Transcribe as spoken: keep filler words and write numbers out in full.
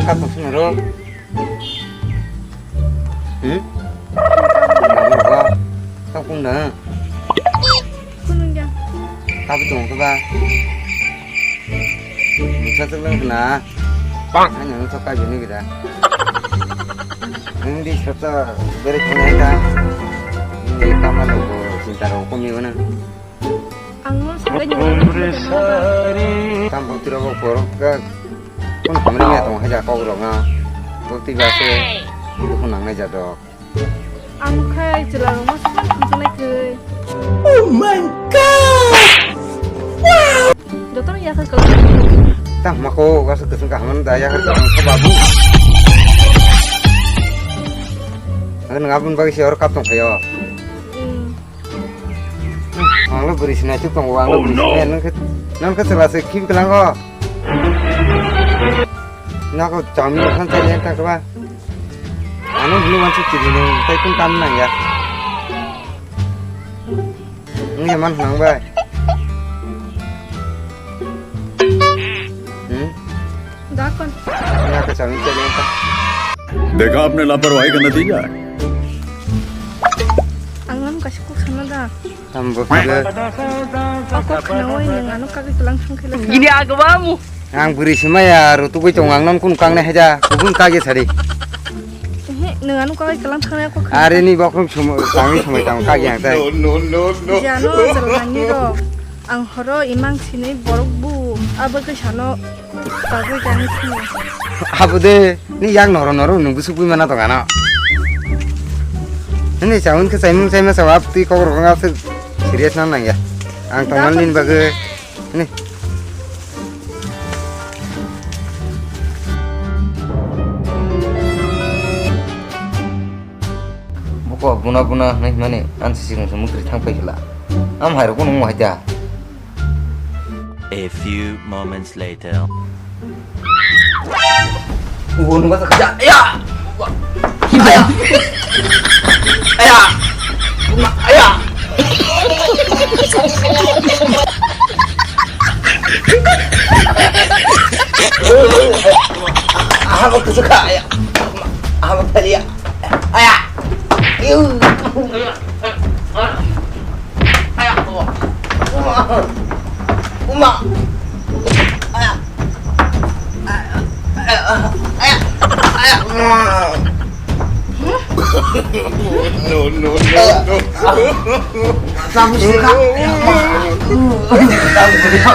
Kap tong sini ro. Hmm? Mama ba. Kap kung da. Kunung ya. Kap tong ke ba. Musa tu lang kena. Bang. Hanya untuk kap ini kita. Ini di serta beri kena ta. Ini kamar lo cinta rokok mi mana. Ang no sakai ni. Kampung tira bo borok ka. Kun kamari ya tong haja kok rok nga. Bukti ba se. Kun nang nai jadok. Ang khai chwla rok ma sukha thangsa lai khe. Oh my God! Jotono yakhar kalam. Tang mako gasa kesung kahaman da yakhar kalam sa babu. Ang nang abun bagi si or kap tong khayo. Hmm. Ang lo bwrwi sinai chuk tongo, ang lo bwrwi sinai, nang khe, nang khe chwla se khib khe lango. Nako chami khan chai yang tak ba. Ano hinu wan chuk chiri nang, tai kun kam nang ya. Nang ya man nang bai. Hmm? Dakon. Nako chami chai yang tak. देखा आपने लापरवाही का नतीजा है। Ang nang kaisa kok sana da. Ang bo khe. Ako khnawi nang ano kagwi tlang sung khela. Gini aga bamu. Ang bwrwi se maya rutugwi tongo, ang non kun kangnai haja, kubun kagwi sari. Ehe, nang ano kagwi tlang thangna ako khna. Are ni bokrong sumo, tangwi sumai tang kagwi ang tai. No, no, no, no. Jano jalani ro. Ang horo imang sinui borok bu, abo khe sano tagwi tani sini. Abo de, ni yak noro noro nung busuk bui mana tong ano. Ni chaun khe chaimung chaima chawa twi kok rok ang aswk serious na nang ya. Ang tong man nini bagwi. Ni. Buko buna buna hwnwi hwnmani ang se sikung se mukri thang pai khe la. Am hai rok nung hai da. A few moments later. Wo nung ka ya ya. Aya. Aya. Aya. Aha, aku suka ya. Aha, aku tadi ya. Aya. Iu. Aya, uma. Uma. Uma. Aya. Aya. Aya. Aya. Aya. Uma. No, no, no, no. Aya. Kamu suka? Aya, uma. Kamu suka?